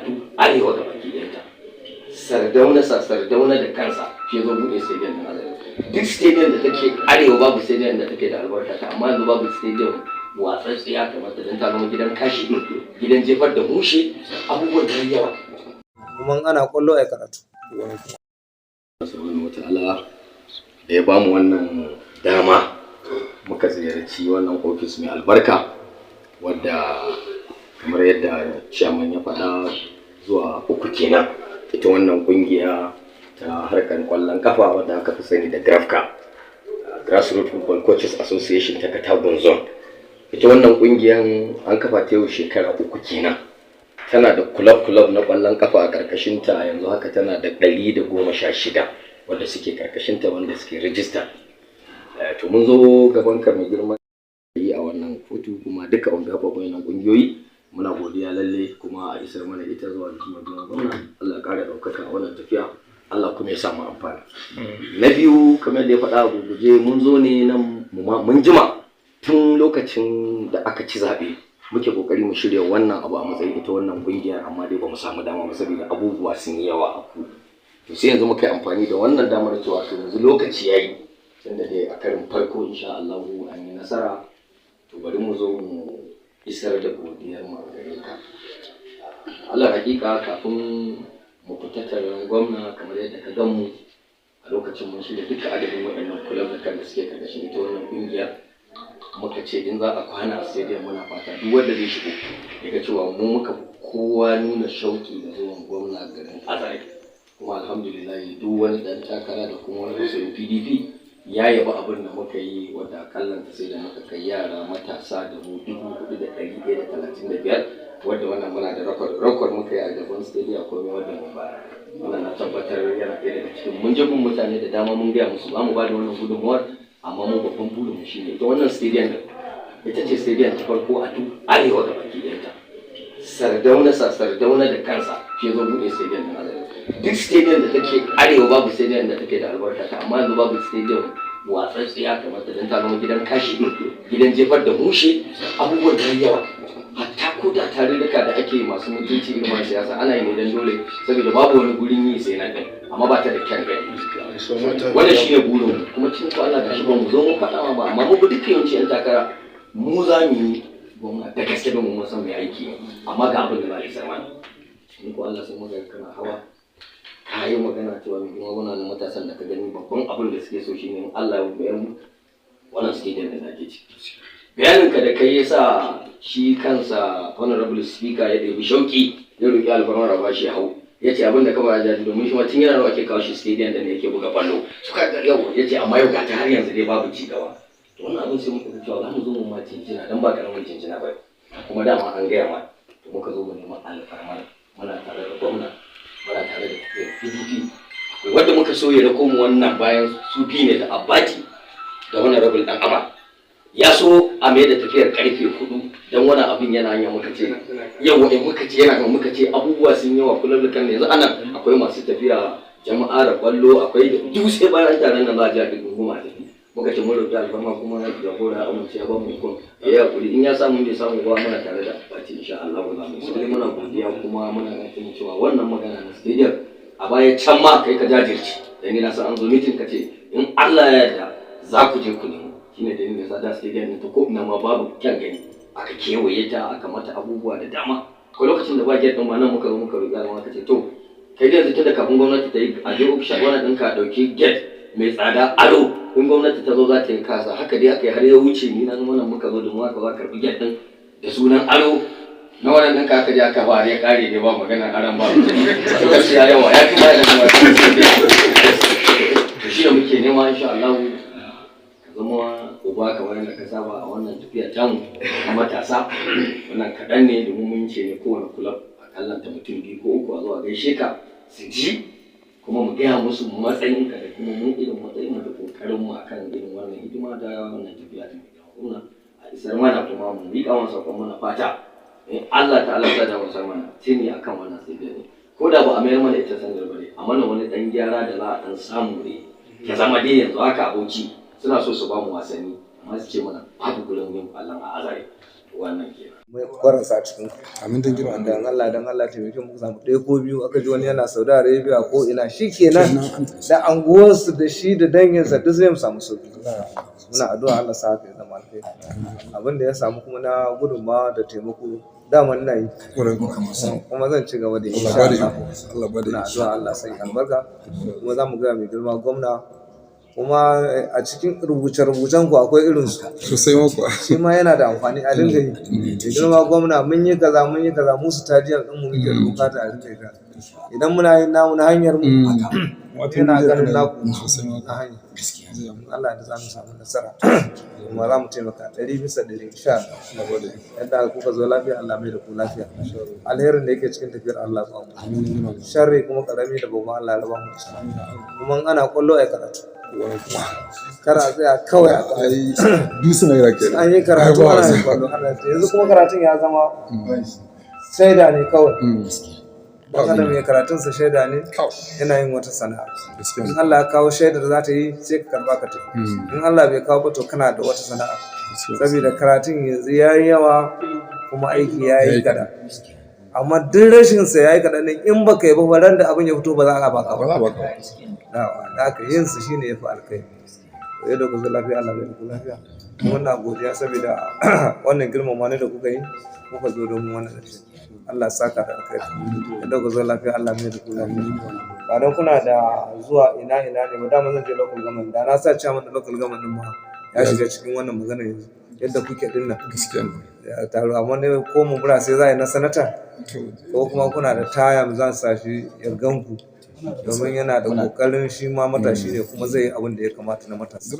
duk arewa ga baki ɗayanta. Sardauna sa Sardauna da kansa shi ya zo buɗe stadium ɗin Azare. Duk stadium da take arewa, babu stadium da take da albarka ta, amma yanzu babu stadium watsatsiya kamar ta, don ta zama gidan kashi, gidan jefar da mushe, abubuwan da yawa. Kuma ana kwallo a karatu. Subhanahu wata'ala da ya bamu wannan dama muka ziyarci wannan ofis mai albarka, wadda kamar yadda chairman ya faɗa, zuwa uku kenan ita wannan kungiya ta harkar kwallon kafa wadda aka fi sani da GRAFCA, Grassroots Football Coaches Association ta Katagun Zone. Ita wannan kungiyan an kafa ta yau shekara 3 kenan. Tana da club-club na kwallon kafa a karkashinta. Yanzu haka tana da 116 wanda suke karkashinta, wanda suke rijista. To, mun zo gaban ka mai girma yi a wannan kotu, kuma duka on behalf of wannan kungiyoyi muna godiya lalle, kuma a isar mana ita zuwa ga kuma gwamna. Allah ya kara ɗaukaka a wannan tafiya, Allah kuma ya sa mu amfana. Na biyu, kamar da ya faɗa a gurguje, mun zo ne nan, mun jima tun lokacin da aka ci zaɓe muke kokari mu shirya wannan abu a matsayin ita wannan kungiyar, amma dai ba mu samu dama ba saboda abubuwa sun yi yawa a ku. To, sai yanzu muka yi amfani da wannan damar cewa to yanzu lokaci yayi, tunda dai a karin farko insha Allah an yi nasara, to bari mu zo mu isar da godiyar mu a gare ka. Allah hakika, kafin mu fita taron gwamna, kamar yadda ka gan mu a lokacin, mun shirya duka adadin waɗannan kulab da suke karkashin ita wannan kungiya. Muka ce in za a kwana a stadium, muna fata duk wanda zai shigo ya ga cewa mu muka fi kowa nuna shauki da zuwan gwamna garin Azare. Kuma alhamdulillah, duk wani dan takara da kuma wani masoyin PDP ya yabi abin da muka yi, wadda akalla ta sai da muka kai yara matasa da mu 4,135, wadda wannan muna da record. Record muka yi a gaban stadium komai wadda mun bayar. Wannan na tabbatar yana ɗaya daga cikin mun je gun mutane da dama, mun gaya musu za mu ba da wannan gudunmuwar, amma mu babban burin mu shine ita wannan stadium din. Ita ce stadium ta farko a duk arewa ga baki ɗayanta. Sardauna sa Sardauna da kansa shi ya zo buɗe stadium din Azare. Duk stadium da take arewa, babu stadium da take da albarka ta, amma yanzu babu stadium watsatsiya kamar ta, don ta zama gidan kashi, gidan jefar da mushe, abubuwan da yawa. Hatta ko da tarurruka da ake masu mutunci irin masu siyasa, ana yi ne don dole saboda babu wani gurin yi sai nan din, amma ba ta da kyan gani. Wannan shine burin mu. Kuma cin ko Allah gashi ba mu zo mun faɗa ma ba, amma mu bi duk yawanci yan takara, mu za mu yi gwamna da gaske don mu san mai aiki ne, amma ga abin da za a isar mana. In ko Allah sai muka kana hawa ka yi magana cewa mai girma gwamna, na matasan da ka gani, babban abin da suke so shine in Allah ya bayar mu wannan stadium da ake ciki. Bayanin ka da kai yasa shi kansa honorable speaker ya ɗebi shauki, ya roƙi alfarmar a bashi ya hau. Ya ce abin da ka ba jaji, domin shi ma tun yana ake kawo shi stadium da ne yake buga kwallo suka ga yau. Ya ce amma yau ga ta har yanzu dai babu ci gaba. To, wannan abin sai muka ga cewa za mu zo mu ma jinjina, dan ba karamin jinjina ba, kuma dama an gaya ma. To, muka zo mu nemi alfarmar, muna tare da gwamna, muna tare da tafiyar PDP. Akwai wanda muka so ya rako mu wannan bayan su biyu ne, da Abbati da honorable Dan Ama. Ya so a mai da tafiyar karfe 4 don wani abin yana hanya. Muka ce yau eh muka ce yana, muka ce abubuwa sun yawa kullum. Yanzu ana akwai masu tafiya jama'a da kwallo, akwai duk sai bayan taron nan za a je a duk goma tafi. Muka ce mun roƙi alfarma, kuma jagora ya amince, ya ba mu ikon ya yi hakuri. In ya samu, bai samu ba, muna tare da Abbati, insha Allah za mu yi. Muna godiya, kuma muna ganin cewa wannan magana na stadium a baya can ma kai ka jajirce, dan ni na san an zo meeting ka ce in Allah ya yarda za ku je ku nemo. Shine dalilin da yasa da stadium ɗin ta ko ina ma babu kyan gani, aka kewaye ta, aka mata abubuwa da dama. Akwai lokacin da ba gate ɗin ma, nan muka zo muka roƙi Allah, aka ce to kai dai yanzu tunda kafin gwamnati ta yi, a je ofishin wannan ɗinka a ɗauki gate mai tsada aro, in gwamnati ta zo za ta yi kasa. Haka dai aka yi har ya wuce. Ni na zama nan muka zo da mu aka zo karɓi gate ɗin da sunan aro na wannan ɗinka, aka je aka fara ya ƙare dai, ba maganar aron ba, gaskiya yawa ya fi ba da to shi da muke nema. Insha Allah ka zama uba kamar yadda ka saba a wannan tafiya tamu a matasa. Wannan kaɗan ne, domin mun ce ne kowane kulab akalla ta mutum biyu ko uku a zuwa gaishe ka su ji, kuma mu gaya musu matsayinka da kuma mu irin matsayin mu da kokarin mu akan irin wannan hidima da wannan tafiya ta mai gwamna a isar mana, kuma mu miƙa masa sakon mana fata in Allah ta'ala sa da mu mana tuni akan wannan sai ne, ko da ba a mayar mana ita sandar bare, amma na wani dan gyara da za a dan samu ne ya zama dai. Yanzu haka aboki suna so su ba mu wasanni, amma su ce mana babu gurin yin kwallon a Azare. Wannan kenan. Mai kwaransa a cikin Amin dan girma. Dan Allah, dan Allah taimake mu, samu ɗaya ko biyu, aka ji wani yana Saudi Arabia ko ina, shi kenan da anguwarsu da shi da danginsa duk zai mu samu sauki. Muna addu'a Allah sa haka ya zama alheri. Abin da ya samu kuma na gudunmawa da taimako, dama ina yi Kwarai kuwa. kuma zan ci gaba da yi Allah insha ba da Allah. iko. Allah ba da Muna iko. addu'a Allah sai albarka, kuma za mu gaya mai girma gwamna, kuma a cikin rubuce-rubucen ku akwai irin su. Sosai ma kuwa. Shi ma yana da amfani a dinga yi. Mai girma gwamna, mun yi kaza, mun yi kaza, mu stadium din mu muke da bukata a dinga yi kaza. Idan muna yin namu na hanyar mu, yana ganin naku Sosai ma na kuwa. hanya. In Allah da za mu samu nasara, kuma za mu taimaka 100% insha Allah. Allah ba da iko. Yadda kuka zo lafiya, Allah mai da ku lafiya. Alherin da yake cikin tafiyar, Allah ba mu. Amin dan girma. Sharri kuma karami da babban, Allah ya raba mu da shi. Kuma in ana kwallo ai karatu. Kwarai kuwa. Kar a tsaya kawai a Ai duk suna yi kenan. An yi karatu Ai, ba ana wasa. yin kwallo ana. Yanzu kuma karatun ya zama shaida ne kawai. Ba Ɗan adam ya karatunsa shaida ne, Kawai. yana yin wata sana'a. Gaskiya. In Allah ya kawo shaidar za ta yi, sai ka karba ka tafi. In Allah bai kawo ba, to kana da wata sana'a. Gaskiya. Saboda karatun yanzu ya yi yawa kuma aiki ya yi kaɗan. Amma duk rashin sa ya yi kaɗan ɗin, in baka yi ba, ran da abin ya fito ba za a baka Ba ba. za a baka ba. Yawa, da haka yin su shine yafi alkai. To yadda ku zo lafiya, Allah bai da ku lafiya. Kuma ina godiya saboda wannan girmama ne da kuka yi, kuka zo domin wannan ƙarshe. Allah ya saka da alkhairi. Yadda ku zo lafiya, Allah mai da ku lafiya. Ba don kuna da zuwa ina ina ne ba, dama zan je local government, da na sa chairman da local government din ma ya shiga cikin wannan magana yanzu yadda kuke din nan. Gaskiya ne. Ya taru, amma ne ko mu bura sai za a yi na sanata To ko kuma kuna da tayam, zan sa shi ya ganku, domin yana da kokarin, shi ma matashi ne kuma zai yi abin da ya kamata na matasa.